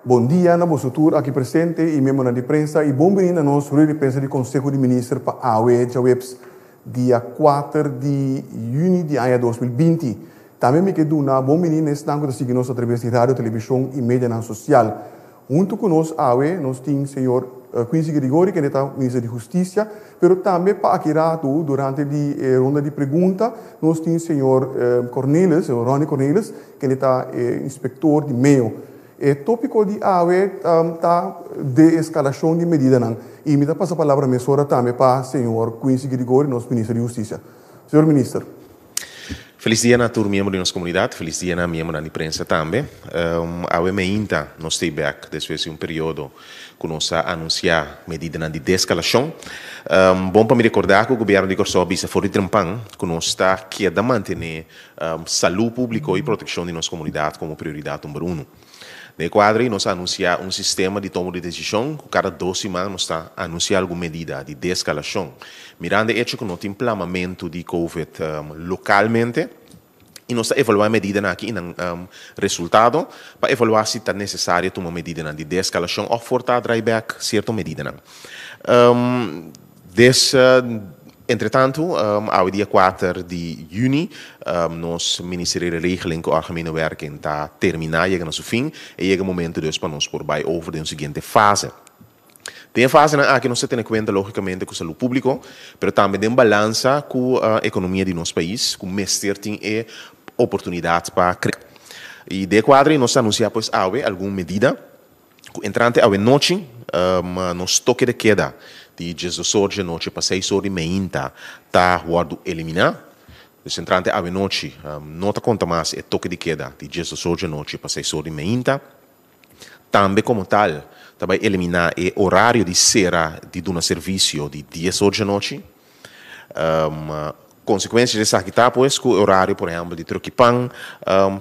Bon dia na boso tur aki presente y miembronan di prensa y bon bini na nos rueda di prensa di Conseho di Minister pa awe djaweps dia kuater di juni di aña 2020. Tambe mi ke duna bon bini na esnan ku ta sigui nos atraves di radio, televishon y medianan sosial. Huntu ku nos awe nos tin señor Quincy Girigorie kende ta Minister di Hustisia, pero tambe pa aki ratu durante di e ronda di pregunta nos tin señor Cornelis, señor Ronnie Cornelis, kende ta e inspektor di meo. E tópiko di awe ta deeskalashon di medidanan i mi ta pasa palabra mesora tambe pa señor Quincy Girigorie, nos Minister di Hustisia. Señor Minister. Felis dia na tur miembro di nos komunidat, felis dia na miembronan di prensa tambe. Awe meinta nos stay bek despues di un periodo ku nos a anunsiá medidanan di deskalashon. Bon pa mi rekordá ku gobièrnu di Kòrsou a bisa for di trempan ku nos ta keda mantené salú públiko i protekshon di nos komunidat komo prioridat number unu. Den e kuadro ei nos a anunsiá un sistema di tomo di desishon ku kada dos siman nos ta anunsiá algun medida di deskalashon. Mirando e echo ku no tin plamamentu di covid lokalmente i nos ta evaluá e medidanan aki i nan resultado pa evaluá si ta nesesario tuma medidanan di deskalashon òf for ta drai bèk sierto medidanan. Des entretantu, awe dia kuater di yüni, nos Ministeriële Regeling ku Algemene Werking ta terminá, yega na su fin. E yega momentu dus pa nos por bai over den un siguiente fase. Den e fasenan aki nos ta tene kuenta lógikamente ku salú públiko, pero tambe den balansa ku ekonomia di nos pais ku mester tin e oportunidat pa krese. I den e kuadro ei nos ta anunsiá pues awe algun medida. Ku entrante awe nochi, nos toke de keda di diesdos or dje nochi pa seis or di meinta ta wòrdu eliminá. Dus entrante awe nochi no ta konta mas e toke di keda di diesdos or dje nochi pa seis or di meinta. Tambe komo tal ta bai eliminá e orario di sera di duna servisio di dies or dje nochi. Konsekuensia di esaki ta pues ku e orario por ehèmpel di truck i pan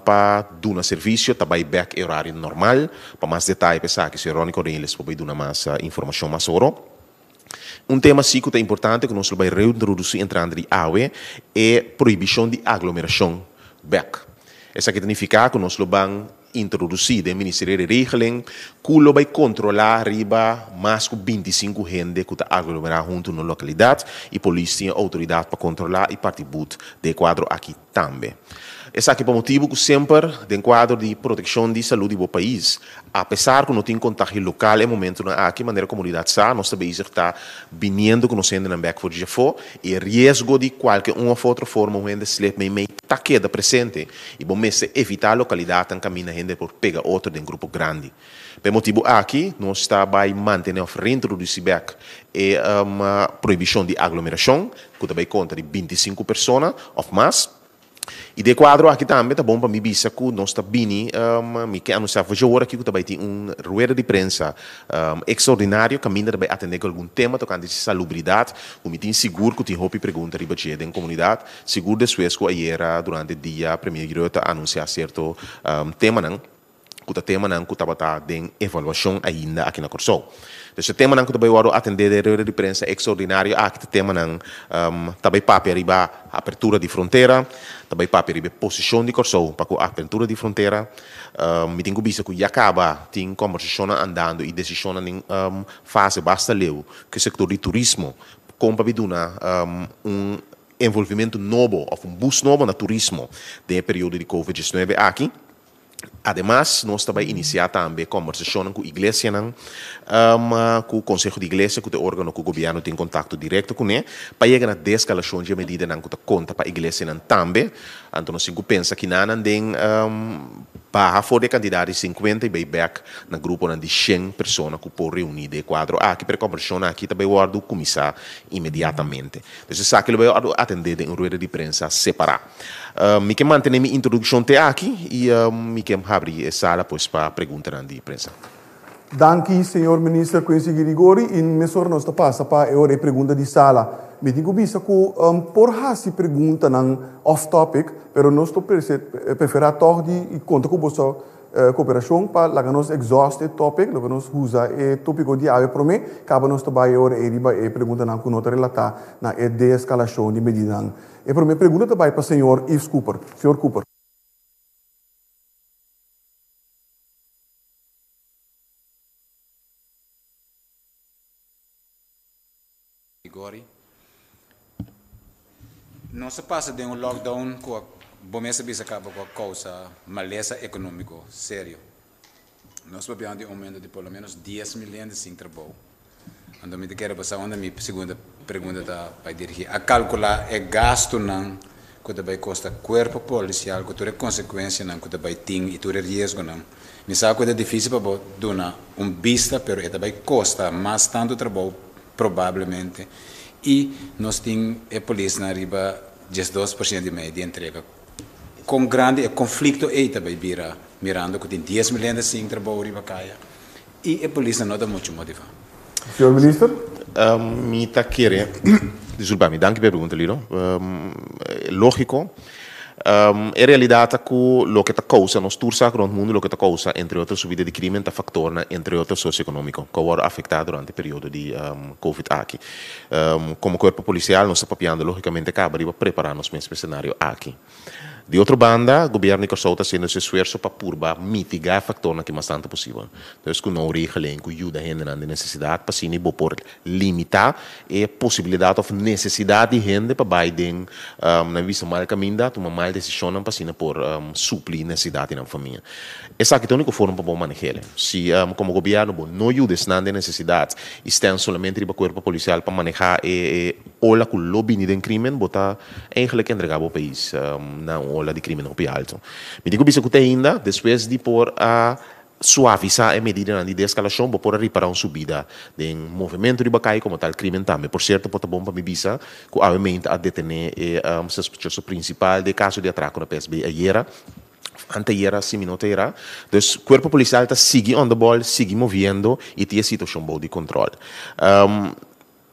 pa duna servisio ta bai bèk e orario normal. Pa mas detaye pa esaki señor Ronnie Cornelis por bai duna mas informashon mas oro. Un tema si ku ta importante ku nos lo bai reintrodusí entrante di awe e prohibishon di aglomerashon bèk. Esaki ta nifiká ku nos lo ban introdusí den Ministerio di Regeling ku lo bai kontrolá riba mas ku 25 hende ku ta aglomerá huntu na un lokalidat i polis tin e outoridat pa kontrolá i parti but den e kuadro aki tambe. Esaki pa motibu ku semper den kuadro di protekshon di salú di bo pais, apesar ku no tin kontagio lokal e momentunan aki, manera komunidat sa, nos ta bezig ta biniendo ku nos hendenan bèk for di djafó i e riesgo di kualke un òf otro forma un hende slep meimei ta keda presente. I bo mester evitá lokalidatnan kaminda hende por pega otro den grupo grandi. Pa e motibu aki nos ta bai mantené òf reintrodusí bèk e prohibishon di aglomerashon ku ta bai kontra di 25 persona òf mas. I den e kuadro aki tambe ta bon pa mi bisa ku nos ta bini, mi ke anunsiá for dje ora aki ku ta bai tin un rueda di prensa Extraordinario caminda ta bay atende cu algun tema tocante di salubridad cu mi tin sigur cu tin hopi pregunta riba dje den comunidad, sigur despues cu ayera durante dia Premier Rutte a anuncia cierto temanan cu ta temanan cu tabata den evaluacion ainda aki na Corsou. Dus e temanan cu ta bay wordo atende den rueda di prensa extraordinario aki ta temanan ta bay papia riba apertura di frontera, ta bay papia riba e posicion di Corsou pa cu apertura di frontera, Mi tin ku bisa ku ya kaba tin kombersashonnan andando i desishonnan den fase basta leu ku e sektor di turismo kon pa bi duna un envolvimentu nobo òf un boost nobo na turismo den e periodo di covid diesnuebe aki. Ademas nos ta bai inisiá tambe kombersashonnan ku iglesianan, ku Konseho di Iglesia ku ta e órgano ku gobièrnu tin kontakto direkto kuné pa yega na deskalashon dje medidanan ku ta konta pa iglesianan tambe. Anto nos tin ku pensa kinanan den baha for di e kantidat di sinkuenta i bai bèk na gruponan di shen persona ku por reuní den e kuadro aki, pero e kombersashon aki ta bai wòrdu kuminsá inmediatamente. Dus esaki lo bai wòrdu atendé den un rueda di prensa separá. Mi ke mantené mi introdukshon te aki i mi ke habri e sala pues pa preguntanan di prensa. Danki señor Minister Quincy Girigori y mesora nos ta pasa pa e ora e pregunta di sala. Mi tin cu bisa cu por haci preguntanan off topic pero nos ta prefera toch di conta cu boso cooperacion pa laga nos exhaust e topic, laga nos usa e topico di awe prome caba nos ta bay e ora ey riba e preguntanan cu no ta relata na e deescalacion di medidanan. E prome pregunta ta bay pa señor Yves Cooper. Señor Cooper. Gori. Nos a pasa den un lockdown ku a, bo mes a bisa kaba ku a kousa malesa ekonómiko serio. Nos papiando di oumento di por lo menos 10.000 hende sin trabou. Anto mi ta kere pa sa unda mi segunda pregunta ta bai dirigí. A kalkulá e gastunan ku ta bai kosta kuerpo polisial ku tur e konsekuensianan ku ta bai tin i tur e riesgonan. Mi sa ku e ta difísil pa bo duna un bista pero e ta bai kosta mas tantu trabou probablemente i nos tin e polisnan riba 12% i mei di entrega. Kon grandi e konflikto ei ta bai bira mirando ku tin 10.000 hende sin trabou riba kaya i e polisnan no ta muchu motivá? Señor Minister. Mi ta kere, disculpa mi, danki pa e pregunta Lilo. Lógiko, e realidat ta ku loke ta kousa, nos tur sa ku rònt mundu loke ta kousa entre otro subida di krimen ta faktornan entre otro sosioekonómiko ku a wòrdu afektá durante e periodo di covid aki. Komo kuerpo polisial nos ta papiando lógikamente kaba riba prepará nos mes pa e senario aki. Di otro banda, Gobierno di Kòrsou ta hasiendo su esfuerso pa purba mitigá e faktornan aki mas tantu posibel. Entonces ku nou regeling ku yuda hendenan den nesesidat pa asina bo por limitá e posibilidat òf nesesidat di hende pa bai den nan bisa mal kaminda, tuma mal desishonnan pa asina por supli nesesidat di nan famia. Esaki ta úniko forma pa bo maneh'el. Si komo gobièrnu bo no yuda esnan den nesesidat i stèn solamente riba kuerpo polisial pa manehá e ola ku lo bini den krimen, bo ta Eigenlijk entrega bo pais na un ola di crimen hopi alto. Mi tin cu bisa cu te ainda, despues di por a suavisa e medidanan di deescalacion, bo por a ripara un subida den movimento riba cay como tal crimen tambe. Por cierto, por ta bon pa mi bisa cu awe mente a detene e sospechoso principal di e caso di atraco na PSB ayera, anteayera si mi no ta era. Dus cuerpo policial ta sigui on the ball, sigui moviendo y tin e situacion bou di control.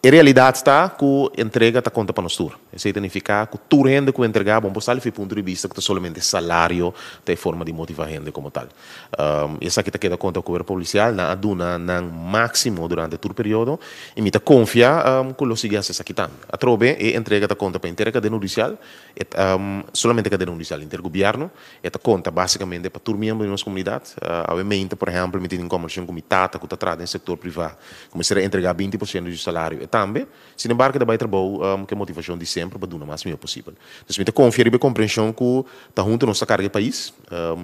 E realidat ta ku entrega ta konta pa nos tur. Esei ta nifiká ku tur hende ku entregá bon por sali for e punto di bista ku ta solamente salario ta e forma di motivá hende komo tal. I esaki ta keda konta ku kuerpo polisial. Nan a duna nan máksimo durante tur periodo i mi ta konfia ku lo sigui hasi esaki tambe. Atrobe e entrega ta konta pa henter e kadena hudisial, e ta solamente kadena hudisial, henter gobièrnu. E ta konta básikamente pa tur miembro di nos komunidat. Awe meinta, por ehèmpel, mi tin un kòmbersashon ku mi tata ku ta traha den sektor privá, ku mester a entregá 20% di su salario. E tambe, sinembargo, e ta bai trabou ku e motivashon di semper pa duna mas mihó posibel. Dus mi ta konfia riba e komprenshon ku ta huntu nos ta karga e pais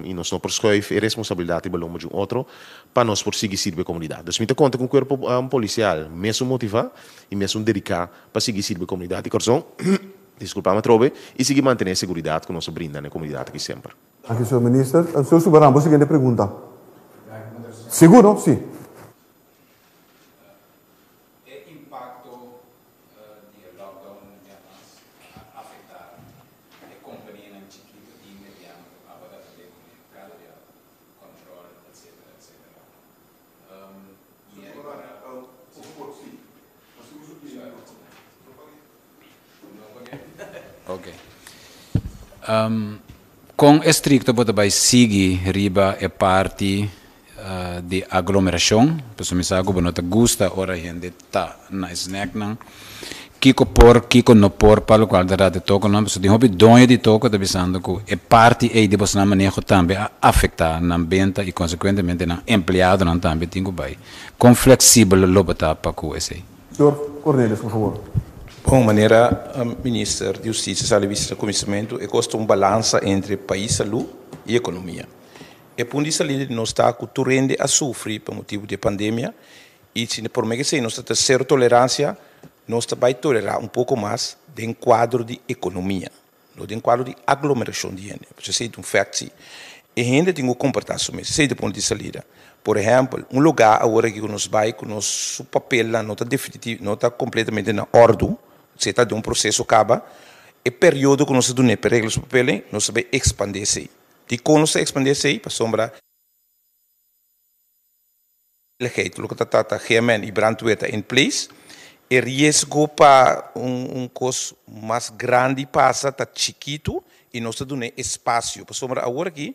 i nos no por skùif e responsabilidat riba lomba di un otro pa nos por sigui sirbi e komunidat. Dus mi ta konta ku un kuerpo polisial mesun motivá i mesun dediká pa sigui sirbi e komunidat di Kòrsou. Disculpa mi atrobe y sigui mantene e seguridad cu nos a brinda na e comunidad aki semper. Danki señor Minister. Señor Subaran, bo siguiente pregunta. Sigur no? Si. E impacto di e lockdown diamas a afecta e companianan chikito y mediano cu tabata atende cu mercado di control etcetera etcetera. Mi a ripara. Kon estrikto bo ta bai sigui riba e parti di aglomerashon? Pasobra mi sa ku bo no ta gusta ora hende ta na e snèknan. Kiko por, kiko no por pa lokual ta trata e tokonan? Pasobra tin hopi doño di toko ta bisando ku e parti ei di bosnan maneho tambe a afektá nan benta i konsekuentemente nan empleadonan tambe tin ku bai. Kon fleksibel lo bo ta pa ku esei? Señor Cornelis, por favor. Bon, manera Minister di Hustisia sali bisa na kuminsamentu, e kos ta un balansa entre pais salú i ekonomia. E punto di salida di nos ta ku tur hende a sufri pa motibu di e pandemia i si promé ke esei nos ta ta sero toleransia, nos ta bai tolerá un poko mas den kuadro di ekonomia. No den kuadro di aglomerashon di hende. Pasobra esei ta un fèkt si. E hende tin ku komportá su mes. Esei ta e punto di salida. Por ehèmpel, un lugá awor aki ku nos bai ku nos su papelnan no ta definitivo, no ta kompletamente na òrdu, esei ta den un proseso kaba, e periodo ku nos ta dun'é pa regla su papelnan, nos ta bai ekspandé esei. Dikon nos ta ekspandé esei? Pasobra. Veiligheid, loke ta trata GMN i brandweer ta in place. E riesgo pa un un kos mas grandi pasa ta chikitu i nos ta dun'é espasio. Pasobra awor aki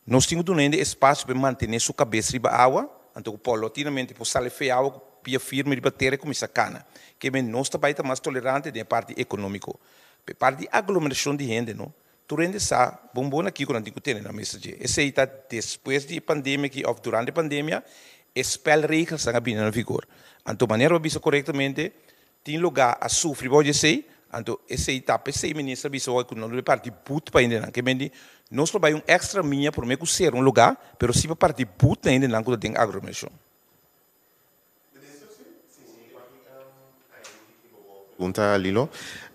nos tin ku duna hende espasio pa e mantené su kabes riba awa, anto ku paulatinamente por sali fe awa ku pia firme riba tera i kuminsá kana. Ke men nos ta bai ta mas tolerante den e parti ekonómiko. Pa e parti di aglomerashon di hende no, Tur hende sa bon bon na kiko nan tin ku tene nan mester dje. Esei ta despues di e pandemia aki òf durante e pandemia e spelregelsnan a bini na vigor. Anto manera bo a bisa korektamente, Tin lugá a sufri bou di esei, anto esei ta p'esei minister a bisa hoy ku no lo parti but pa hendenan. Ke men di nos lo bai un èkstra miya promé ku sera un lugá, pero si pa parti but na hendenan ku ta den aglomerashon. Pregunta Lilo.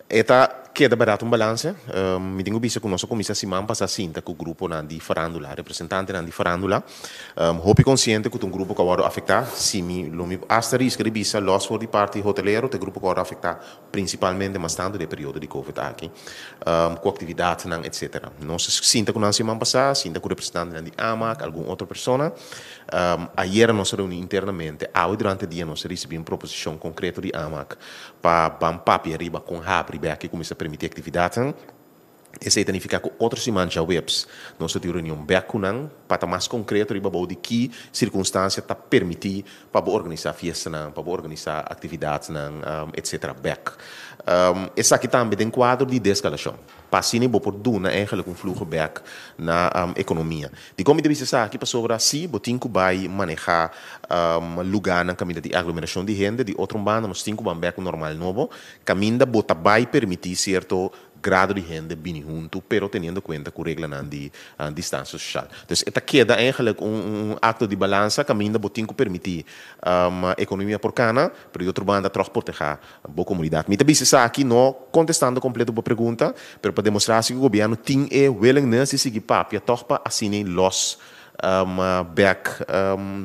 E ta keda bèrdat un balanse. Mi tin ku bisa ku nos a kuminsá siman pasá sinta ku gruponan di farándula, representantenan di farándula. Hopi konsiente ku ta un grupo ku a wòrdu afektá. Si mi lo mi asta riska di bisa lòs for di parti hotelero ta e grupo ku a wòrdu afektá prinsipalmente mas tantu den e periodo di covid aki, ku aktividatnan etsetera. Nos a sinta ku nan siman pasá, sinta ku representantenan di amak, algun otro persona. Ayera nos a reuní internamente, awe durante dia nos a risibí un proposishon konkreto di amak pa ban papia riba kon habri bek i kuminsá permití aktividatnan. Esei ta nifiká ku otro siman djaweps nos ta tin un reunion bek ku nan pa ta mas konkreto riba bou di ki sirkunstansia ta permití pa bo organisá fiestanan, pa bo organisá aktividatnan, etsetera bek. Esaki tambe den kuadro di deskalashon. Pa asina bo por duna eigenlijk un fluho bek na ekonomia. Dikon mi ta bisa esaki? Pasobra si bo tin ku bai manehá lugánan kaminda tin aglomerashon di hende, di otro un banda nos tin ku ban bek un normal nobo, kaminda bo ta bai permití sierto grado di hende bini huntu, pero teniendo kuenta ku reglanan di distansia sosial. Dus e ta keda eigenlijk un akto di balansa kaminda bo tin ku permití ekonomia por kana, pero di otro banda tròg protehá Bo komunidat. Mi ta bisa esaki no kontestando kompleto bo pregunta, pero pa demostrá si ku gobièrnu tin e willingness di sigui papia tòg pa asina lòs bèk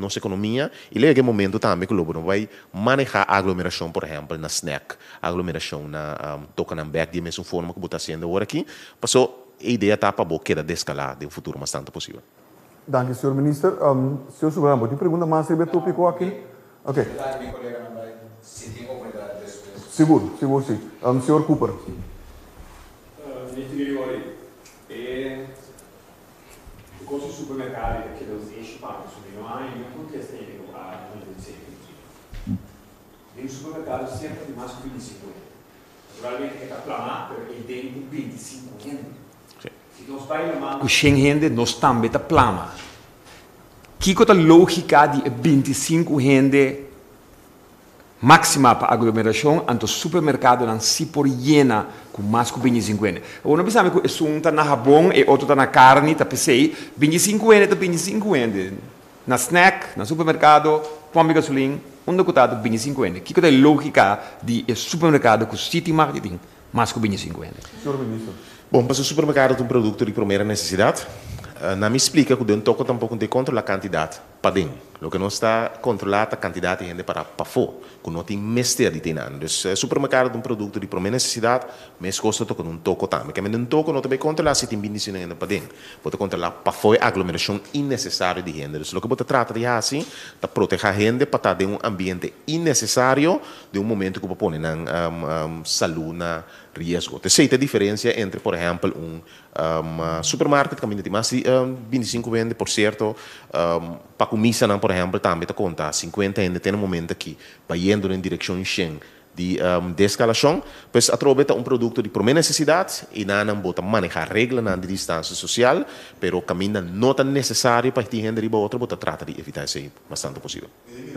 nos ekonomia i lei e momento tambe ku lo bo no bai manehá aglomerashon por ehèmpel na snèk, aglomerashon na tokanan bèk di e mesun forma ku bo ta hasiendo awor aki, paso e idea ta pa bo keda deskalá den futuro mas tantu posibel. Danki señor Minister. Señor Soberano bo tin pregunta mas riba e tópiko aki? Ok. Sigur, sigur si. Señor Cooper. Minister Gregory, e kos di supermerkado ta keda un issue pa mi, so mi no haña niun kontesta ainda ku a konvensé mi. Den supermerkado semper tin mas ku 25 hende. Naturalmente e ta plamá, pero e den ku 25 hende. Si nos bai laman ku shen hende, nos tambe ta plama. Kiko ta lógika di e 25 hende máksima pa aglomerashon, anto supermerkadonan si por yena ku mas ku 25 hende? Awor no bisa mi ku esun ta na habon, e otro ta na karni, ta p'esei 25 hende ta 25 hende. Na snack, na supermerkado, pòmp di gasolin, unda ku ta ta 25 hende. Kiko ta e lógika di e supermerkado ku si tin mag di tin mas ku 25 hende? Señor Minister. Bon, pasobra supermerkado ta un produkto di promera nesesidat. Na mi splika ku den toko tampoko no ta kontrolá kantidat paden. Loke nos ta kontrolá ta kantidat di hende pará pafó, ku no tin mester di tin nan. Dus supermerkado ta un produkto di promé nesesidat, meskos ta toka den un toko tambe. Kende den toko no ta bai kontrolá si tin bindisinan hende paden. Bo ta kontrolá pafó e aglomerashon innesesario di hende. Dus loke bo ta trata di hasi ta protehá hende pa ta den un ambiente innesesario den un momento ku bo pone nan salú na riesgo. T'esei ta e diferencia entre, por ehempel, un supermarket caminda tin mas di 25 hende, por cierto, pa cumisanan, por ehempel, tambe ta conta 50 hende te na momento aki, bayendo den direccion shen di descalacion. Pues atrobe ta un producto di prome necesidad y nan bo ta maneha reglanan di distancia social, pero caminda no ta necesario pa tin hende riba otro, bo ta trata di evita esei mas tanto posibel.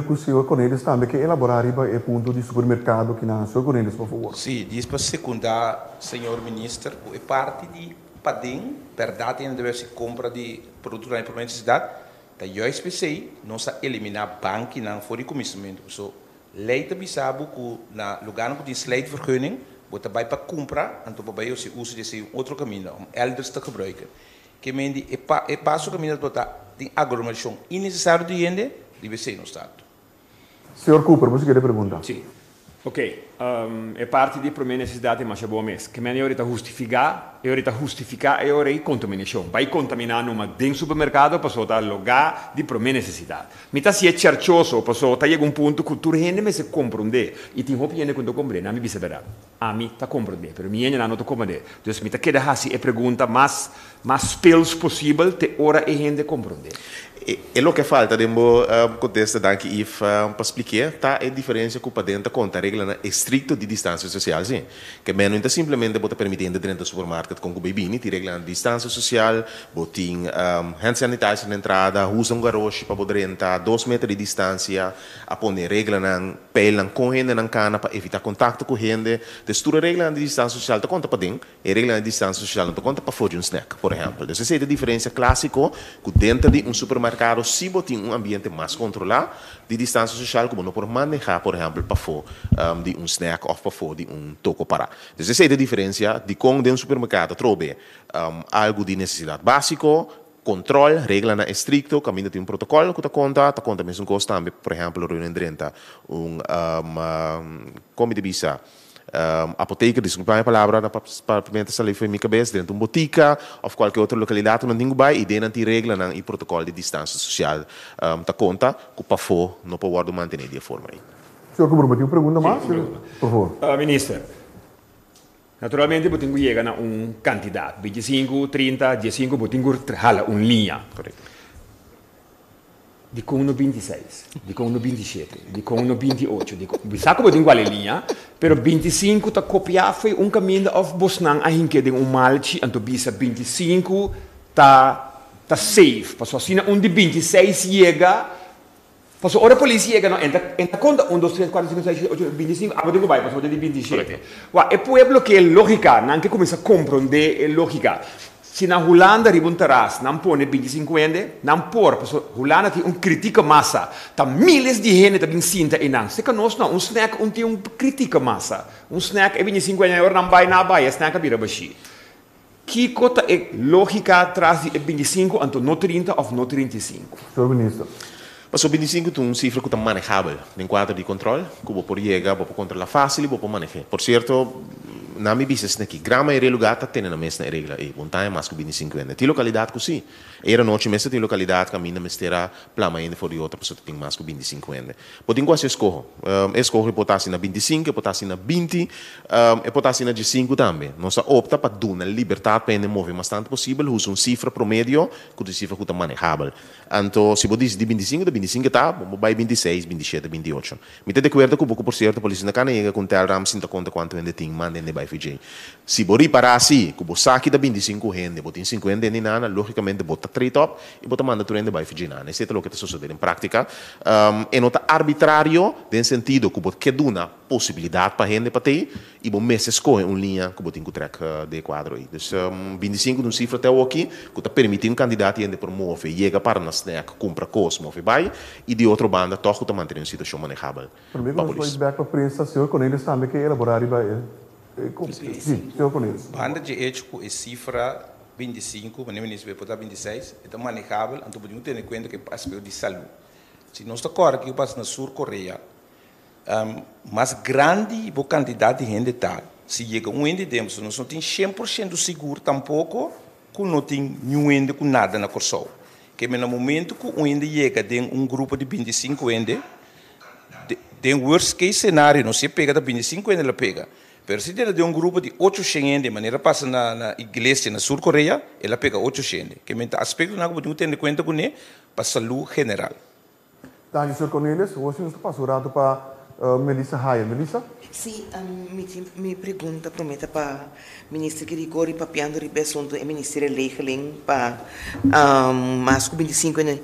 Ku señor Cornelis tambe ke elaborá riba e punto di supermerkado kinan. Señor Cornelis, por fabor. Sí, djis pa sekundá señor Minister ku e parti di paden, bèrdat hende debe hasi kompra di produktonan di promé nesesidat, ta juist p'esei nos a eliminá bankinan for di kuminsamentu. Paso lei ta bisa bo ku na lugánan ku tin slijtvergunning bo ta bai pa kumpra, anto bo bai hasi uso di esei un otro kaminda om elders te gebruiken. Ke men di e pa e paso kaminda bo ta tin aglomerashon innesesario di hende riba esei nos ta aktua. Señor Cooper, bo si kere pregunta? Sí. Ok. E parti di promé nesesidat e masha bon mes. Ke men e ora ta hustifiká, e ora ta hustifiká e ora ei kontaminashon. Bai kontaminá numa den supermerkado pasobra ta logá di promé nesesidat. Mi ta hasié cherchoso pasobra ta yega un punto ku tur hende mester komprondé i tin hopi hende ku no ta komprendé. Nan mi bisa bèrdat. Ami ta komprendé, pero mi hendenan no ta komprendé. Dus mi ta keda hasi e pregunta mas mas speels posibel te ora e hende komprendé. E loke falta den bo kontesta, danki Yves pa splik'é, ta e diferensia ku paden ta konta reglanan estrikto di distansia sosial si. Ke men no ta simplemente bo ta permití hende drenta supermarket kon ku bay bini, tin reglanan di distansia sosial, bo tin hand sanitizer na entrada, usa un garoshi pa bo drenta, dos meter di distansia, a pone reglanan, peilnan kon hendenan kana pa evitá kontakto ku hende. Des tur e reglanan di distansia sosial ta konta paden. E reglanan di distansia sosial no ta konta pafó di un snack, por ehèmpel. Dus esei ta e diferensia klásiko ku denter di un supermerkado si bo tin un ambiente mas kontrolá di distansia sosial ku bo no por manehá, por ehèmpel, pafó di un snack òf pafó di un toko pará. Dus esei ta e diferensia dikon den un supermerkado atrobe algu di nesesidat básiko, kontrol, reglanan estrikto, kaminda tin un protokòl ku ta konta, ta konta mesun kos tambe, por ehèmpel, ora un drenta un, kon mi ta bisa? Apoteker, disculpa mi palabra na papiamento sali for mi cabes, dentro un botica of cualke otro localidad cu nan tin cu bay y den nan tin reglanan y protocol di distancia social ta conta cu pafo no por wordo mantene di e forma ey. Señor Cubro, bo tin un pregunta mas? Sí, un pregunta. Por favor. Minister, naturalmente bo tin cu yega na un cantidad, 25, 30, 15, bo tin cu hala un liña. Correcto. Dikon no 26? Dikon no 27? Dikon no 28? Dikon? Bo sa ku bo tin kual e liña, pero 25 ta kopiá fo'i un kaminda òf bosnan a hink'é den un malchi anto bisa 25 ta ta safe. Pasobra asina un di 26 yega, pasobra ora polis yega no e ta e ta konta un, dos, tres, kuater, sinku, seis, shete, ocho, 25, abo tin ku bai pasobra bo ta di 27. Wak, e pueblo ke lógika, nan ke kuminsá komprondé e lógika. Si na Hulanda riba un teras nan pone 25 hende, nan por, pasobra Hulanda tin un kritika masa, ta miles di hende ta bin sinta einan. Seka nos no, un snack un tin un kritika masa. Un snack e 25 hende ora nan bai nan a bai, e snack a bira bashí. Kiko ta e logika tras di e 25 anto no 30 of no 35? Señor Minister. Pasobra 25 ta un sifra ku ta manehabel den kuadro di kontrol, ku bo por yega, bo por kontrolá fásil i bo por maneh'é. Por sierto, na mi bisa esaki, gran mayoria lugá ta tene nan mes na e regla ei, bo no ta haña mas ku 25 hende. Tin lokalidat ku sí. Ayera nochi mester tin lokalidat kaminda mester a plama hende for di otro pasobra ta tin mas ku 25 hende. Bo tin ku hasi eskoho. E eskoho e por ta hasi na 25, e por ta hasi na 20, e por ta hasi na 15 tambe. Nos a opta pa duna libertat pa hende move mas tantu posibel, usa un sifra promedio ku ta un sifra ku ta manehabel. Anto, si bo dici di 25, ta 25 ta, bo bai 26, 27, 28. Mi ta di akuerdo ku bo ku por sierto polis na kana yega ku un telram sin ta konta kuantu hende tin, manda hende bai VJ. Si bo ripará si ku bo sa ki ta 25 hende, bo tin 50 hende nana, logikamente bo ta trade op i bo ta manda tur hende bai VJ nana. Esei ta loke ta sosodé den práktika. E no ta arbitrario den sentido ku bo ke duna posibilidat pa hende pa tei i bo mester skohe un liña ku bo tin ku trèk den e kuadro ei. Dus 25 ta un sifra te awoki ku ta permití un kandidat di hende por move, yega para na snèk, kumpra kos, move bai, i di otro banda tòg ku ta mantené un situashon manehabel Promé ku pa nos polis. bai bèk pa prensa, señor Cornelis tambe ke elaborá riba e Sí, señor Cornelis. Banda dje echo ku e sifra 25, manera minister por ta 26, e ta manehabel, anto bo tin ku tene kuenta ku e aspekto di salú. Si nos ta kòrda kiko pasa na Sur Korea, Mas grandi bo kantidat di hende ta, si yega un hende den, pasobra nos no tin 100% sigur tampoko ku no tin niun hende ku nada na Kòrsou. Ke men na momento ku un hende yega den un grupo di 25 hende, den worst case scenario no si e pega ta 25 hende la pega, pero si den un grupo di 800 hende manera pasa na na iglesia na Sur Korea, el a pega 800 hende. Ke men ta aspektonan ku bo tin ku tene kuenta kuné pa salú general. Danki señor Cornelius. Awor si nos ta pasa un rato pa Melissa Hayer. Melissa? Sí, mi tin mi pregunta promé ta pa Minister Girigorie papiando riba e asuntu e Ministerio Regeling pa mas ku 25 ene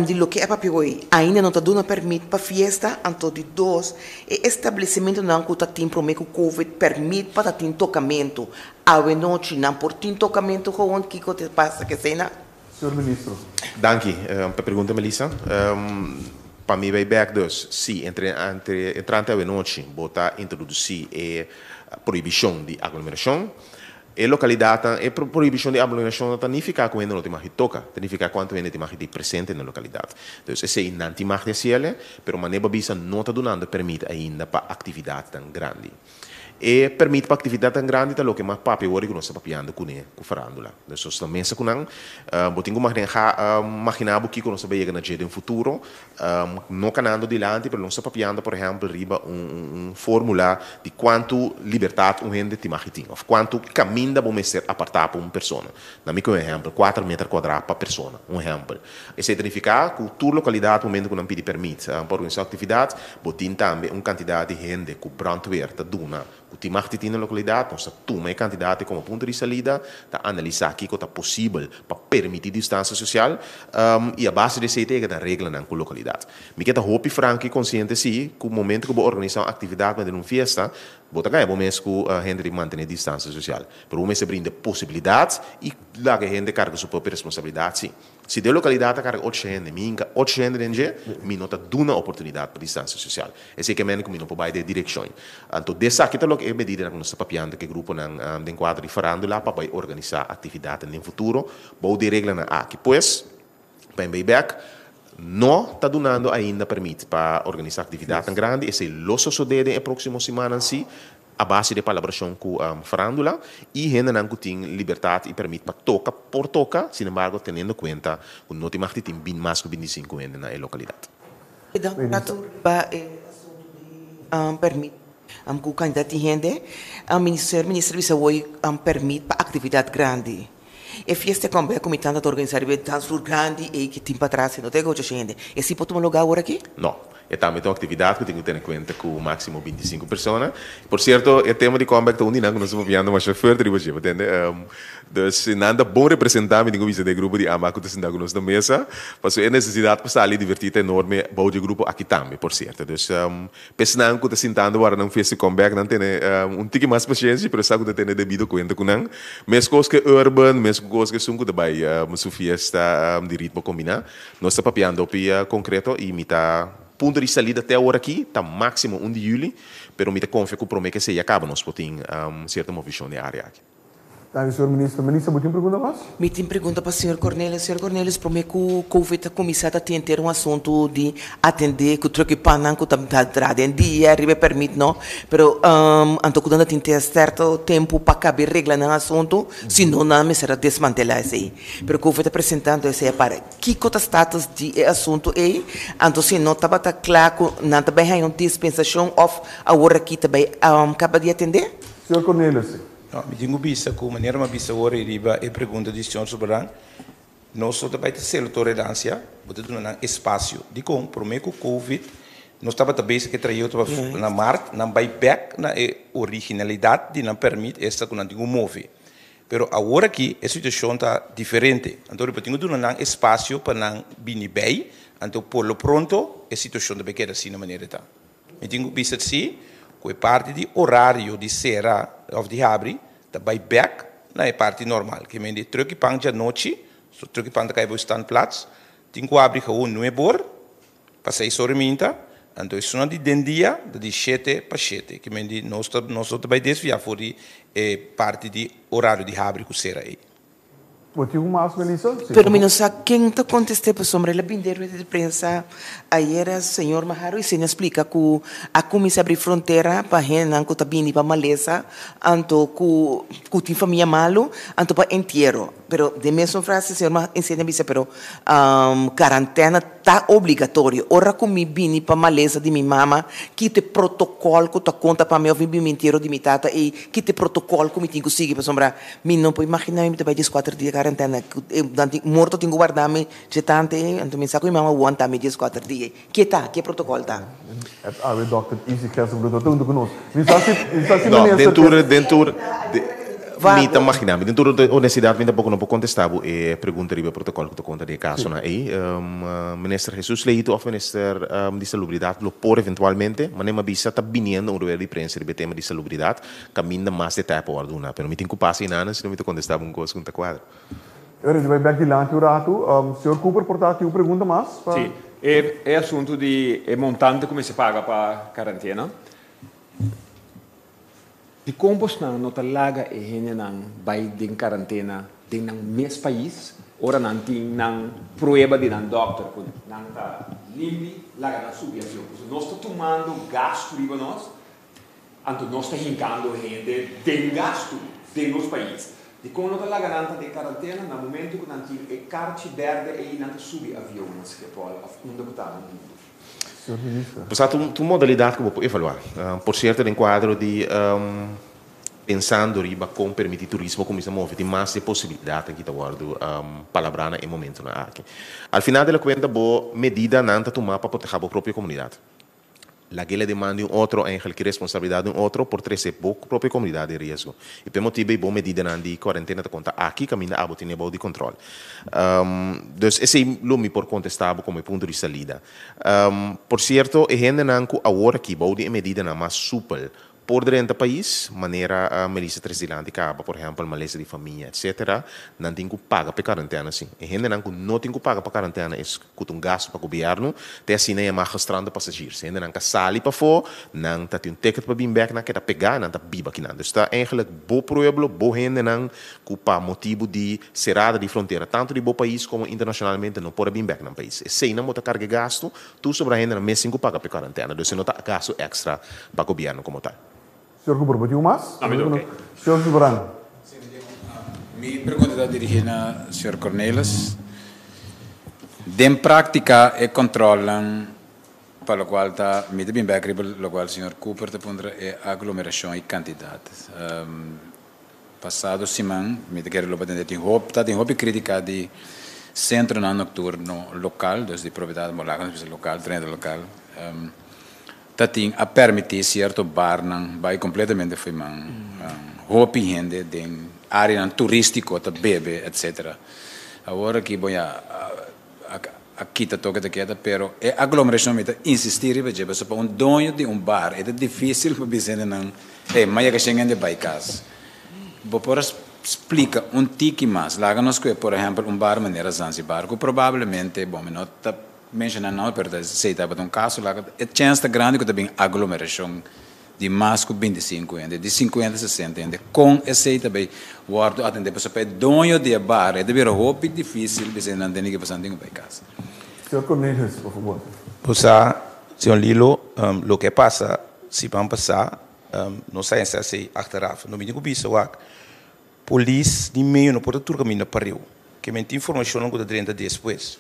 di loke a papia hoy ainda no ta duna permit pa fiesta anto di dos e establesimentonan ku ta tin promé ku covid permit pa ta tin tokamentu awe nochi nan por tin tokamentu gewoon kiko ta pasa keseinan? Señor Ministro. Danki pa e pregunta Melissa. Pa mi bay bek dus, si entre entre entrante awenochi bo ta introduci e prohibicion di aglomeracion, e localidadnan, e prohibicion di aglomeracion no ta nifica cu hende no tin mag di toca, ta nifica cuanto hende tin mag di presente na e localidad. Dus esey nan tin mag di haciele, pero manera bo a bisa no ta dunando permit ainda pa actividadnan grandi. E permit pa aktividatnan grandi ta loke mas papia wòrdu ku nos ta papiando kuné ku farándula. Dus nos ta mesa ku nan. Bo tin ku maginá bo kiko nos ta bai yega na dje den futuro. No kanando dilanti, pero nos ta papiando por ehèmpel riba un fórmula di kuantu libertat un hende tin mag tin òf kuantu kaminda bo mester apartá pa un persona. Na mi ku un ehèmpel, kuater meter kuadrá pa persona, un ehèmpel. Esei ta nifiká ku tur lokalidat momentu ku nan pidi pèrmit pa organisá aktividat, bo tin tambe un kantidat di hende ku brandweer ta duna ku tin mag di tin na lokalidat. Nos ta tuma e kantidat ei komo punto di salida, ta analisá kiko ta posibel pa permití distansia sosial i a base di esei ta yega na reglanan ku lokalidat. Mi ke ta hopi franko i konsiente si ku momentu ku bo organisá un aktividat manera un fiesta, bo ta gaña bo mes ku hende di mantené distansia sosial. Pero bo mester brinda posibilidat i laga e hende karga su propio responsabilidat si. Si den lokalidat ta karga ocho hende, mi hinka ocho hende den dje, mi no ta duna oportunidat pa distansia sosial. Esei ke mende ku mi no por bai den e direkshon. Anto desaki ta loke e medidanan ku nos ta papiando ku e gruponan den kuadro di farándula pa bai organisá aktividatnan den futuro bou di e reglanan aki. Pues, pa e bai bèk, no ta dunando ainda permit pa organisá aktividatnan grandi. Esei lo sosodé den e próksimo simannan sí. A base di e palabrashon ku farándula i hendenan ku tin libertat i pèrmit pa toka por toka, sin embargo teniendo kuenta ku no tin mag di tin bin mas ku bintisinku hende na e lokalidat. Keda un ratu riba e asuntu di pèrmit ku kantidat di hende. Señor Minister bisa woi pèrmit pa aktividat grandi. E fiesta kon bai ku mi tanta ta organisá riba e dansvloer grandi ei ku tin patras ei no ta e gocha hende. Esei por tuma lugá awor aki? No. E tambe ta un aktividat ku tin ku tene kuenta ku máksimo bintisinku persona. Por sierto, e tema di comeback ta un di nan ku nos ta papiando masha fuerte riba dje, bo tende? Dus nan ta bon representá, mi tin ku bisa, den e grupo di ama ku ta sintá ku nos na mesa, pasobra e nesesidat pa sali i divertí ta enorme bou di e grupo aki tambe, por sierto. Dus p'esnan ku ta sintando wara nan fiesta di comeback, nan tene un tiki mas pashensia, pero sa ku ta tene debido kuenta ku nan. Meskos ku e Urban, meskos ku esun ku ta bai su fiesta di ritmo kombiná. Nos ta papiando hopi konkreto i mi ta punto di salida te awor aki ta máksimo un di yüli, pero mi ta konfia ku promé ke esei a kaba nos por tin sierto movishon den e área aki. Danki señor Minister. Melissa bo tin pregunta mas? Mi tin pregunta pa señor Cornelis. Señor Cornelis promé ku covid a kuminsá ta tin henter un asuntu di atendé ku truck i pannan ku ta traha den dia riba e pèrmit no, pero anto ku nan ta tin te sèrto tempu pa kabe regla nan asuntu si no nan mester a desmantelá esei. Pero Covid ta presenta anto esei a para. Kiko ta status di e asuntu ei? Anto si no tabata kla ku nan ta bai haña un dispensashon òf awor aki ta bai kaba di atendé? Señor Cornelissen. No, mi tin ku bisa ku manera mi a bisa awor ei riba e pregunta di señor Soberán, nos no ta bai ta selo toleransia, bo ta duna nan espasio. Dikon? Promé ku Covid nos tabata bezig ku e trayekto pa na mart, nan bai bèk na e originalidat di nan pèrmit, esta ku nan tin ku move. Pero awor aki e situacion ta diferente. Anto riba tin cu duna nan espacio pa nan bini bay, anto por lo pronto e situacion ta bay keda asina manera e ta. Mi tin cu bisa si cu e parti di horario di cera of di habri ta bay bek na e parti normal. Ke men di truck y pan djanochi, so truck y pan ta cay bo standplaats, tin cu habri gewoon nuebe or. Pa seis ora i minta, anto esunnan di den dia ta di shete pa shete. Ki men di nos ta nos no ta bai desviá for di e parti di orario di habri ku sera ei. Bo tin un mas, Melissa? Si. Pero mi no sa ken ta kontest'é pasobra el a bini den rueda di prensa ayera señor Maharo i Senia splika ku a kuminsá abri frontera pa hendenan ku ta bini pa malesa anto ku ku tin famia malu anto pa entiero. Pero den mesun frase señor Maharo i Senia bisa pero karantena Ta obligatorio. Ora ku mi bini pa malesa di mi mama, kita e protokòl ku ta konta pa mi òf mi bini mi entiero di mi tata ei, kita e protokòl ku mi tin ku sigui pasobra mi no por imaginá mi ta bai dieskuater dia karentena. Nan tin morto tin ku warda mi dje tante ei, anto mi sa ku mi mama wanta mi dieskuater dia ei. Ke ta? Ke protokòl ta? Et awe dòkter Izzy Gerstenbluth ta huntu ku nos. Mi sa si mi sa si No, minister den tur ke. den tur mi ta maginá mi den tur honestidad mi tampoco no por contestá bo e pregunta riba e protocol cu ta conta di e casonan ey. Minister Jesus Leito of Minister di Salubridad lo por eventualmente, manera mi a bisa ta biniendo un rueda di prensa riba e tema di salubridad caminda mas detaye por worde duna. Pero mi tin cu pasa eynan si no mi ta contestá bo un cos cu no ta cuadra. E ora di bai bek dilanti un ratu. Señor Cooper por ta tin un pregunta mas pa. Sí, e e asuntu di e montante ku mester paga pa karantena. Dikon bosnan no ta laga e hendenan bai den karantena den nan mes pais ora nan tin nan prueba di nan dòkter ku nan ta limpi laga nan subi avion? Pasobra nos ta tumando gastu riba nos. Anto nos ta hinkando hende den gastu den nos pais. Dikon no ta laga nan ta den karantena? Na momentu ku nan tin e karchi bèrdè ei nan ta subi avion na Schiphol òf unda ku ta na mundu. Señor Minister. Pues ta un modalidat ku bo por evaluá. Por sierto den kuadro di pensando riba kon permití turismo kuminsá move tin mas di e posibilidatnan ki ta wòrdu palabrá na e momentunan aki. Al final de la kuenta bo medidanan ta tumá pa protehá bo propio komunidat. Lag'é demanda di un otro, eigenlijk ki responsabilidat di un otro por trese bo propio komunidat den riesgo. I p'e motibu ei bo medidanan di kuarentena ta konta aki kaminda abo tene bou di kòntròl. Dus esei lo mi por kontestá bo komo e punto di salida. Por sierto, e hendenan ku awor aki bou di e medidanan mas supel Por drenta pais, manera Melissa tres dilanti caba, por ehempel malesa di famia, etc. Nan tin cu paga p'e cuarentena si. E hendenan cu no tin cu paga pa cuarentena es cu ta un gasto pa gobierno, te asina yama gestrande passagiers. E hendenan ca sali pafo, nan ta tin un ticket pa bin bek, nan keda pega, nan ta biba akinan. Dus ta eigenlijk bo pueblo, bo hendenan cu pa motibu di cerada di frontera, tanto di bo pais como internacionalmente no por a bin bek nan pais. Eseynan bo ta carga e gasto, Tur sobra hendenan mes tin ku paga pa e kuarentena, dus e no ta gastu èkstra pa gobièrnu komo tal. Señor Cooper, bo tin un mas? No, mi ta oké. Señor Zubaran. Sí, mi tin un. Mi pregunta ta dirigí na señor Cornelis. Den práktika e kòntròlnan pa lokual ta, mi ta bin bèk riba lokual señor Cooper ta puntra e aglomerashon i kantidat. Pasado siman mi ta kere lo patente tin hopi ta tin hopi critica di centronan nocturno local, dus di propiedad bo laga nos bisa local, trenta local, ta tin a permiti cierto barnan bay completamente fo'i man hopi hende den areanan turistico ta bebe etc. Awor aki bo ya a kita toke ta keda pero e aglomeracion mi ta insisti riba dje pasobra pa un doño di un bar e ta dificil pa bisa hendenan hey ma yega shen hende bay cas. Bo por a splica un tiki mas laga nos cue por ehempel un bar manera Zanzibar cu probablemente bon mi no ta menciona nomber pero ta esey tabata un caso laga e chens ta grandi cu ta bin aglomeracion di mas ku bintisinku hende, di sinkuenta, sesenta hende, kon esei ta bay wòrdu atendé? Pasobra pa e doño di e bar e ta bira hopi difísil bisa nan tene ke pasa nan tin ku bay kas. Señor Cornelius, por fabor. Bo sa, señor Lilo, loke a pasa siman pasá, nos a hesé así achteraf. No mi tin ku bisa wak, polis di medio no por ta tur kaminda pareu. Ke men tin informashonnan ku ta drenta despues.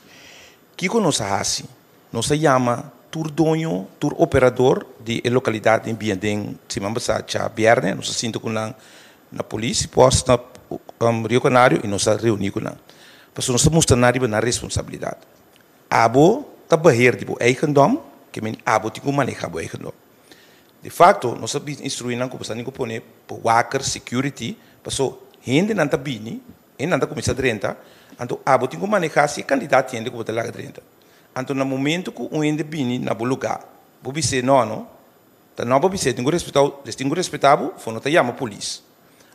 Kiko nos a hasi? Nos a yama tur doño, tur operador di e lokalidat den bia den siman pasá dja bièrnè. Nos a sinta ku nan na polis pòst na Rio Canario i nos a reuní ku nan. Pasobra nos ta mustra nan riba nan responsabilidat. Abo ta beheer di bo eigendom, ke men abo tin ku manehá bo eigendom. De facto, nos a instruí nan ku bo sa tin ku pone bewaker, security, paso hendenan ta bini E nan ta kuminsá drenta, anto abo tin ku manehá si e kandidat hende ku bo ta laga drenta. Anto na momentu ku un hende bini na bo lugá, bo bis'é nò no, ta nò bo bis'é, tin ku respetá bo, des tin ku respetá bo, fo no ta yama polis.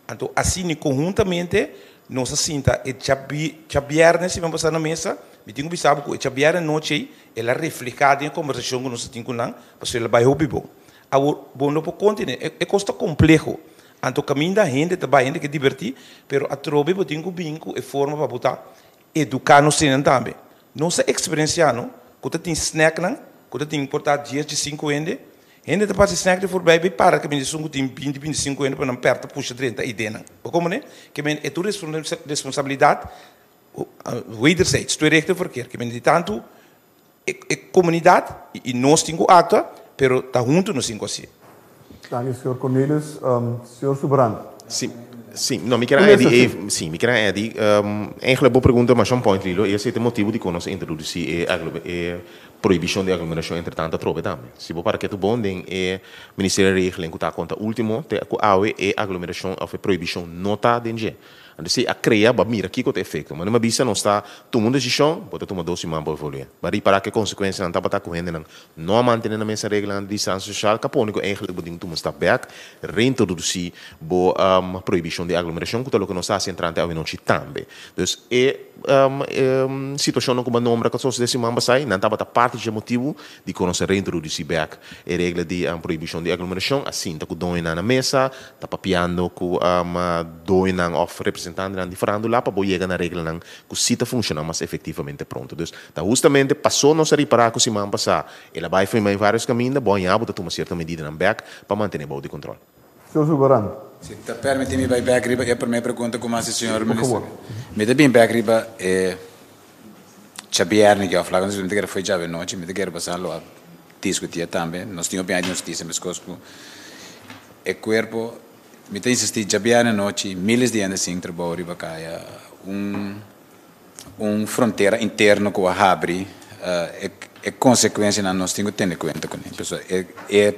Anto asina konhuntamente nos a sinta e djabièrnè siman pasá na mesa, mi tin ku bisa bo ku e djabièrnè nochi ei el a reflehá den e kombersashon ku nos a tin ku nan, pasobra el a bai hopi bon. Awor bo no por kontené, e kos ta kompleho. Anto kaminda hende ta bai, hende ke dibertí, pero atrobe bo tin ku bin ku e forma pa bo ta eduká nos hendenan tambe. Nos a eksperensiá no ku ta tin snèknan ku ta tin por ta dies, diesinku hende, hende ta pasa e snèk di forbei bai para kaminda esun ku tin binti, bintisinku hende pa nan pèrta pusha drenta eidennan. Bo komprendé? Ke men e tur responsabilidat wederzijds, twee richting verkeer. Ke men di tantu e komunidat i nos tin ku aktua, pero ta huntu nos tin ku hasié. Danki señor Cornelius. Señor Subran. Sí, sí. No, mi kier a edi e, sí, mi kier a edi, eigenlijk bo pregunta masha un point, Lilo, i esei ta e motibu dikon nos a introdusí e e prohibishon di aglomerashon entre tantu atrobe tambe. Si bo para ketu bon den e ministerieregeling ku ta konta ultimo, te ku awe e aglomerashon òf e prohibishon no ta den dje. Anto si a krea, bo a mira kiko ta e efekto. Manera mi a bisa, nos ta tuma un desishon, bo ta tuma dos siman pa evolué. Bo a ripará ku e konsekuensianan tabata ku hendenan no a mantené nan mes reglanan di distansia sosial, ka pone ku eigentlik bo tin ku tuma un stap bèk, reintrodusí bo prohibishon di aglomerashon, ku ta loke nos ta hasi entrante awenochi tambe. Dus e situashonnan ku bo a nombra ku a sosodé siman pasá, nan tabata parti dje motibu Dikon nos a reintrodusí bèk e regla di prohibishon di aglomerashon? A sinta ku doñonan na mesa, ta papiando ku doñonan òf representantenan. representantenan di farándula pa bo yega na reglanan ku sí ta funshoná mas efektivamente pronto. Dus, ta hustamente pasó nos a ripará ku siman pasá el a bai firma den vários kaminda, bo haña bo ta tuma sierto medidanan bèk pa mantené bou di kontròl. Señor Sulvaran. Si ta permití mi bai bèk riba e promé pregunta ku mas di señor Por minister. favor. Mi ta bin bèk riba e djabièrnè ku a fla ku nos mi ta kere foi djawe nochi, mi ta kere pasá lo a diskutié tambe. Nos tin opinia di hustisia meskos ku e kuerpo. Mi ta insistí djabièrnè nochi miles di hende sin trabou riba kaya. Un un frontera interno ku a habri e e konsekuensianan nos tin ku tene kuenta kuné. Pasobra e e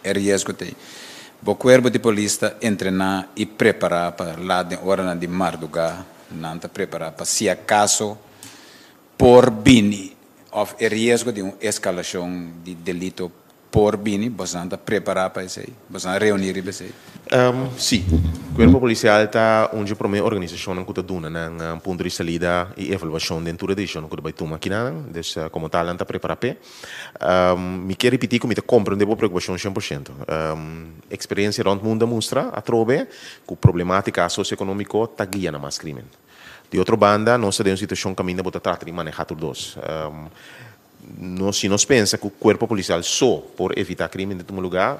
e riesgo ta ei. Bo kuerpo di polis ta entrená i prepará pa lat den oranan di mardugá. Nan ta prepará pa si akaso por bini òf e riesgo di un eskalashon di delito por bini, bosonan ta prepará pa esei? Bosonan a reuní riba esei? Sí. Kuerpo Polisial ta un dje promé organisashonnan ku ta duna nan punto di salida i evaluashon den tur e desishonnan ku ta bai tuma akinan. Dus komo tal nan ta prepará p'e. Mi ke ripití ku mi ta komprendé bo preokupashon 100%. Eksperensia rònt mundu a mustra atrobe ku problemátika sosioekonómiko ta guia na mas krímen. Di otro banda nos ta den un situashon kaminda bo ta trata di manehá tur dos. Nos, si nos pensa ku kuerpo polisial so por evitá krímen den tuma lugá,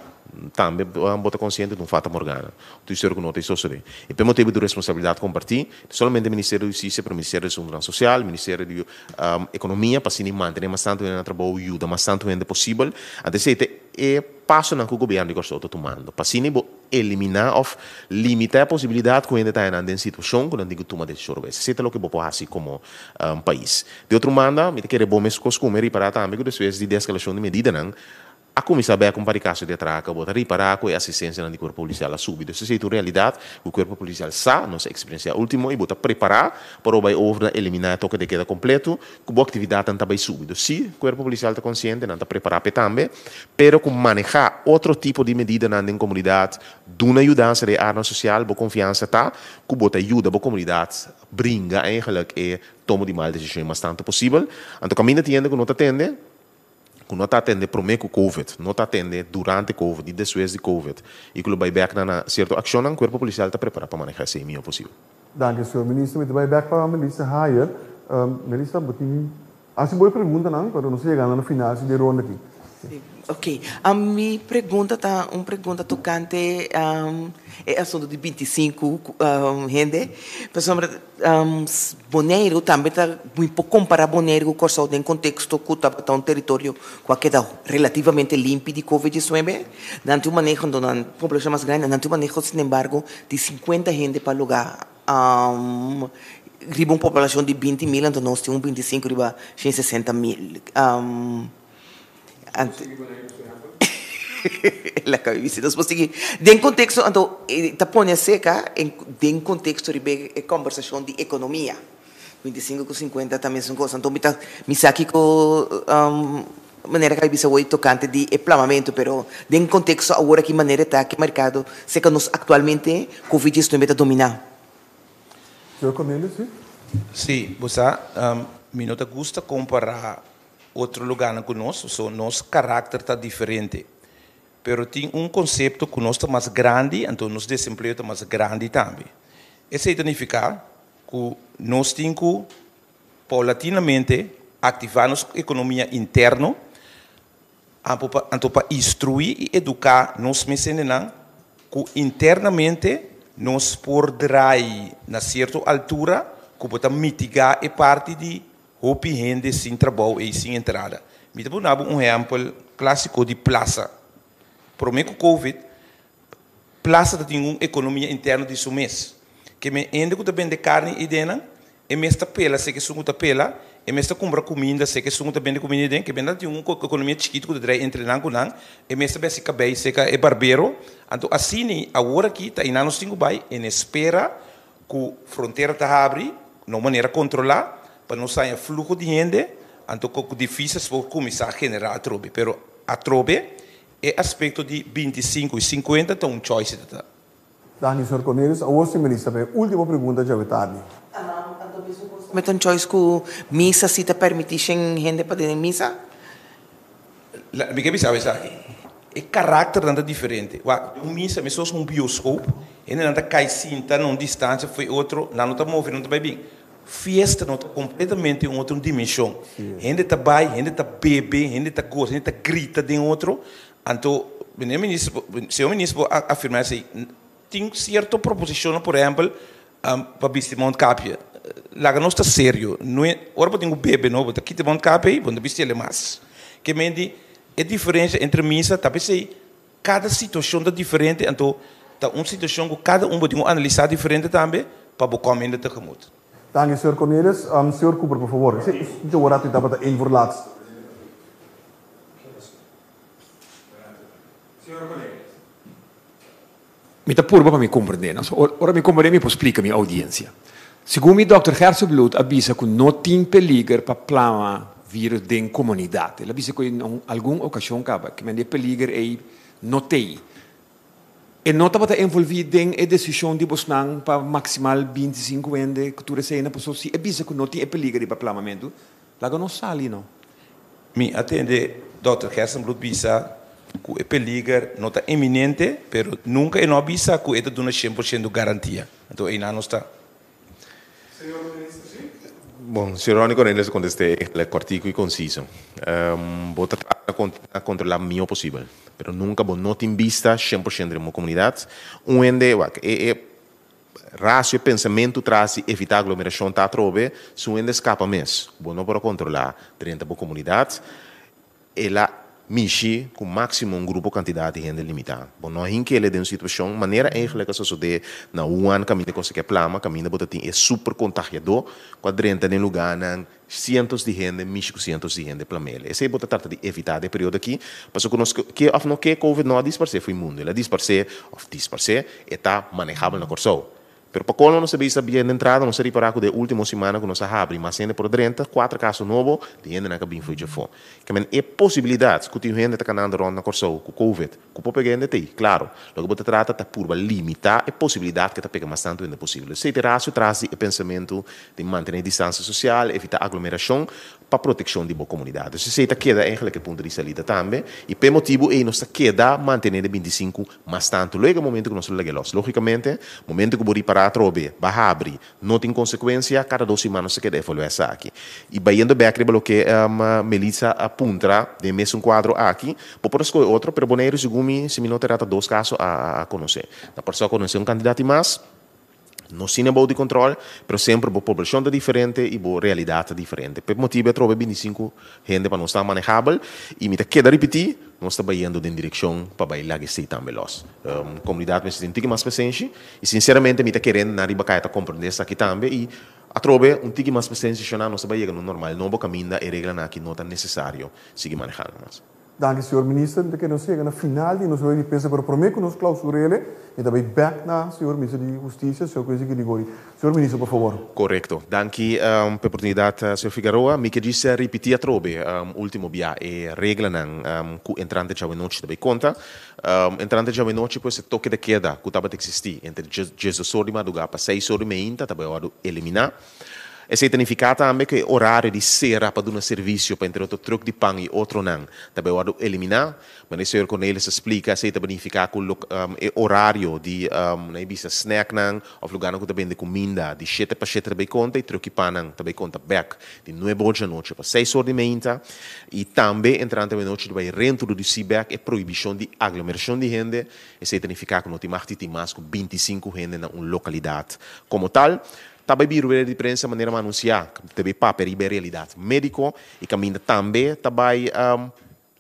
tambe bo ta konsiente di un fata morgana. Un historia ku no ta sosodé. I p'e motibu di responsabilidat kompartí, no solamente Ministerio di Hustisia, pero Ministerio di Asuntunan Sosial, Ministerio di Ekonomia, pa asina mantené mas tantu hende na trabou, yuda mas tantu hende posibel. Anto esei ta e pasonan ku gobièrnu di Kòrsou ta tumando, pa asina bo Eliminá òf limitá e posibilidat ku hende ta haña nan den situashon ku nan tin ku tuma desishon robes. Esei ta loke bo por hasi komo pais. Di otro banda, mi ta kere bo meskos ku mi ripará tambe ku despues di deskalashon di medidanan a kuminsá bèk un par di kaso di atraka. Bo ta ripará ku e asistensianan di kuerpo polisial a subi. Dus esei ta un realidat ku kuerpo polisial sa, nos a eksperensiá último i bo ta prepará pa ora bo bai over na eliminá e toke de keda kompleto ku bo aktividatnan ta bai subi. Dus sí, kuerpo polisial ta konsiente, nan ta prepará p'e tambe, pero ku manehá otro tipo di medidanan den komunidat, duna yudansa den e arnan sosial, bo konfiansa ta ku bo ta yuda bo komunidat bringa eigenlijk e tomo di mal desishon mas tantu posibel. Anto kaminda tin hende ku no ta tende, ku no ta atende promé ku covid, no ta atende durante covid i despues di covid i ku lo bai bèk na na sierto akshonnan, kuerpo polisial ta prepará pa manehá esei mihó posibel. Danki, señor Minister. Mi ta bai bèk pa Melissa Hayer. Melissa, bo tin hasi bo e preguntanan, pero nos ta yegando na final si di e ronda aki. Sí, ok. Mi pregunta ta un pregunta tokante e asuntu di 25 hende, pasobra Boneiru tambe ta, mi por kompará Boneiru ku Kòrsou den konteksto ku tabata un teritorio ku a keda relativamente limpi di covid diesnuebe. Nan tin un maneho, anto nan poblashon mas grandi, nan tin un maneho sinembargo di sinkuenta hende pa lugá riba un poblashon di 20.000, anto nos tin un 25 riba 160.000. Laga mi bisa, nos por sigui den konteksto, anto ta pone aserka den konteksto riba e kombersashon di ekonomia. 25 ku 50 ta mesun kos. Anto mi ta, mi sa kiko manera ku a bisa awor tokante di e plamamentu, pero den konteksto awor aki manera ta ki merkado serka nos aktualmente covid 19 ta dominá. Señor Cornelius, si? Si, bo sa, mi no ta gusta kompará otro lugarnan ku nos, so nos karakter ta diferente. Pero tin un konsepto ku nos ta mas grandi, anto nos desempleo ta mas grandi tambe. Esei ta nifiká ku nos tin ku paulatinamente aktivá nos ekonomia interno, anto pa instruí i eduká nos mes hendenan ku internamente nos por drai na sierto altura ku bo ta mitigá e parti di Hopi hende sin trabou ei sin entrada. Mi ta puna bo un ehèmpel klásiko di plasa. Promé ku Covid, plasa ta tin un ekonomia interno di su mes. Ke men hende ku ta bende karni ei den nan, e mes ta pela seke esun ku ta pela, e mes ta kumpra kuminda seke esun ku ta bende kuminda ei den. Ke men ta tin un ekonomia chikitu ku ta drai entre nan ku nan, e mes ta besi kabei seka e barbero. Anto asina awor aki ta einan nos tin ku bai en espera Ku frontera ta habri na un manera kontrolá pa no saña fluho di hende, anto ku divisas por kuminsá generá atrobe. Pero atrobe e aspekto di 25 i 50 ta un choice ta ta. Danki, señor Cornelius. Awor si Melissa pa e ultimo pregunta djawe tardi. Mi ta un choice ku misa si ta permití shen hende pa den misa? Mi ke bisa bo esaki, e karakternan ta diferente. Wak, un misa mesos un bioskop. Hendenan ta kai sinta na un distansia fo'i otro, nan no ta move, nan no ta bai bin. Fiesta no ta kompletamente un otro dimenshon. Hende ta bai, hende ta bebe, hende ta gosa, hende ta grita den otro. Anto, meneer minister, señor minister por afirma esei. Tin sierto proposishonnan, por ehèmpel, pa bisti mondkapje. Laga nos ta serio. No e, ora bo tin ku bebe no, bo ta kita e mondkapje ei, bo no ta bisti el mas. Ke men di e diferensia entre misa ta p'esei kada situashon ta diferente, anto ta un situashon ku kada un bo tin ku analisá diferente tambe pa bo kòm hende tegemoet. Danki, señor Cornelis. Señor Cooper, por favor. Esei dje ora tabata één voor laatst. Señor Cornelis. Mi ta purba pa mi komprendé, no? Ora mi komprendé mi por splika mi oudiensia. Segun mi dòkter Gerstenbluth a bisa ku no tin peliger pa plama vírus den komunidat. El a bisa ku en algun okashon kaba ke men di e peliger ei no t'ei. E no tabata envolví den e desishon di bosnan pa maksimal 25 hende ku tur esei na pasobra si e bisa ku no tin e peliger riba plamamentu, Laga nos sali no. Mi a tende Dòkter Gerstenbluth bisa ku e peliger no ta eminente, pero nunka e no a bisa ku e ta duna shen por shento garantia. Anto einan nos ta. Señor Minister, si? Bon, señor Ronnie Cornelis a kontest'é eigenlijk kòrtiku i konsiso. Bo ta trata na kontrolá mihó posibel, pero nunka bo no tin bista shen por shento den bo komunidat. Un hende, wak, e e Rasio e pensamentu tras di evitá aglomerashon ta atrobe, si un hende skapa mes, bo no por a kontrolá drenta bo komunidat, el a mishi ku máksimo un grupo kantidat di hende limitá. Bo no a hink'el den un situashon manera eigentlik a sosodé na Wuhan kaminda kos a ke plama, kaminda bo ta tin e super kontagiadó ku a drenta den lugánan Sientos di hende mishi ku sientos di hende plamele. Esei bo ta trata di evitá den e periodo akí, pasobra ku nos ke òf no ke, Covid no a disparsé fo'i mundu. El a disparsé òf disparsé, e ta manejabel na Kòrsou. Pero pa kolmo nos a bisa bien den entrada, nos a ripará ku den e último simana ku nos a habri mas hende por a drenta, kuater kaso nobo di hendenan ku a bin fo'i djafó. Ke men e posibilidat ku tin hende ta kanando rònt na Kòrsou ku Covid, ku por pega hende t'ei? Klaro. Loke bo ta trata ta purba limitá e posibilidat ku e ta pega mas tantu hende posibel. Esei ta e rasio tras di e pensamentu di mantené distansia sosial, evitá aglomerashon pa protekshon di bo komunidat. Dus esei ta keda eigenlik e punto di salida tambe. I p'e motibu ei nos ta keda mantené de 25 mas tantu. Lo yega e momentu ku nos lo lag'é lòs. Lógikamente, momentu ku bo ripará atrobe, ba habri, no tin konsekuensia, kada dos siman nos ta keda evaluá esaki. I bayendo bèk riba loke Melissa a puntra den e mesun kuadro aki, bo por a skohe otro, pero Boneiru segun mi, si mi no ta erá ta dos kaso a konosé. Na Kòrsou a konosé un kandidat i mas. No sin e bou di control, pero semper bo poblacion ta diferente y bo realidad ta diferente. P'e motibo e atrobe 25 hende pa nos ta manejabel y mi ta keda ripiti, nos ta bayendo den direccion pa bay laga esey tambe los. Comunidad mester tin un tiki mas pasenshi y sinceramente mi ta kere nan riba caya ta comprende esaki tambe y atrobe un tiki mas pasenshi shona nos ta bay yega na un normal nobo caminda e reglanan aki no ta necesario sigui manejando mas. Danki señor Minister, mi ta kere nos yega na final di nos rueda di prensa pero prome ku nos klausurele mi ta bai bek na señor Minister di Hustisia, señor Quincy Girigorie. Señor Minister por favor. Korekto. Danki pa e oportunidat señor Figaroa. Mi ke djis ripití atrobe ultimo bia e reglanan ku entrante djawe-nochi ta bai konta. Entrante djawe-nochi pues e toke de keda ku tabata eksistí entre 12 or di madrugá pa 6 or di meinta ta bai wòrdu eliminá. Esei ta nifiká tambe ku e orario di sera pa duna servisio pa entre otro trùk di pan i otronan ta bai wòrdu eliminá. Manera señor Cornelis a splika esei ta nifiká ku e orario di nan e bisa snèknan òf lugánan ku ta bende kuminda di shete pa shete ta bai konta i trùk i pannan ta bai konta bèk di nuebe or djanochi pa seis or di meinta. I tambe entrante menochi ta bai reintrodusí bèk e prohibishon di aglomerashon di hende. Esei ta nifiká ku no tin mag di tin mas ku 25 hende na un lokalidat komo tal. Ta bai bin rueda di prensa manera mi a anunsiá, ta bai papia riba e realidat médiko i kaminda tambe ta bai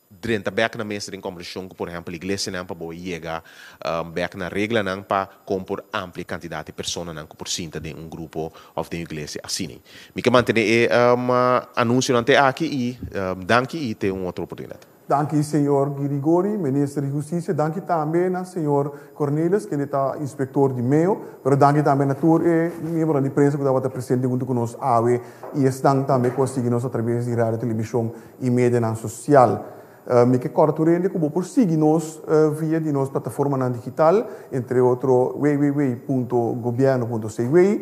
drenta bèk na mesa den kòmbersashon ku por ehèmpel iglesianan pa bo yega bèk na reglanan pa kon por amplia e kantidat di personanan ku por sinta den un grupo òf den un iglesia asina. Mi ke mantené e anunsionan te aki i danki i te un otro oportunidat. Danki señor Girigori, Minister di Husticia. Danki tambe na señor Cornelis, kende ta Inspector di Meo. Pero danki tambe na tur e miembronan di prensa ku tabata presente huntu ku nos awe i esnan tambe ku a sigui nos atraves di radio, telebishon i medianan sosial. Mi ke kòrda tur hende ku bo por sigui nos via di nos plataformanan digital, entre otro www.gobierno.cw,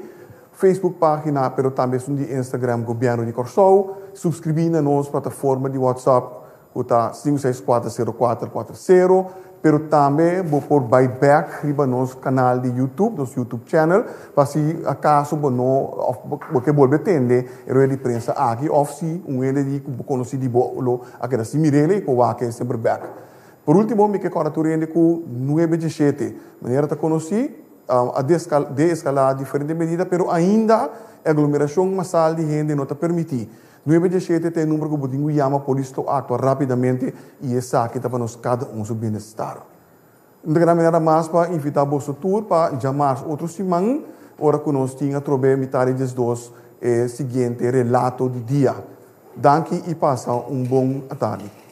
Facebook página, pero tambe esun di Instagram Gobierno di Kòrsou. Suskribí na nos plataforma di WhatsApp. ku ta 5640440, pero tambe bo por bai bèk riba nos kanal di YouTube, nos YouTube channel, pa si akaso bo no òf bo ke bolbe tende e rueda di prensa aki òf si un hende di ku bo konosí di bo lo a keda sin mir'el i por wak e semper bèk. Por último mi ke kòrda tur hende ku nuebe djeshete, manera ta konosí, a deeskalá diferente medida, pero ainda e aglomerashon masal di hende no ta permití. Nuebe djeshete ta e number ku bo tin ku yama polis lo aktua rápidamente i esaki ta pa nos kada un su bienestar. No ta keda mi nada mas pa invitá boso tur pa djamars otro siman ora ku nos tin atrobe mitar di 12 e siguiente relato di dia. Danki i pasa un bon atardi.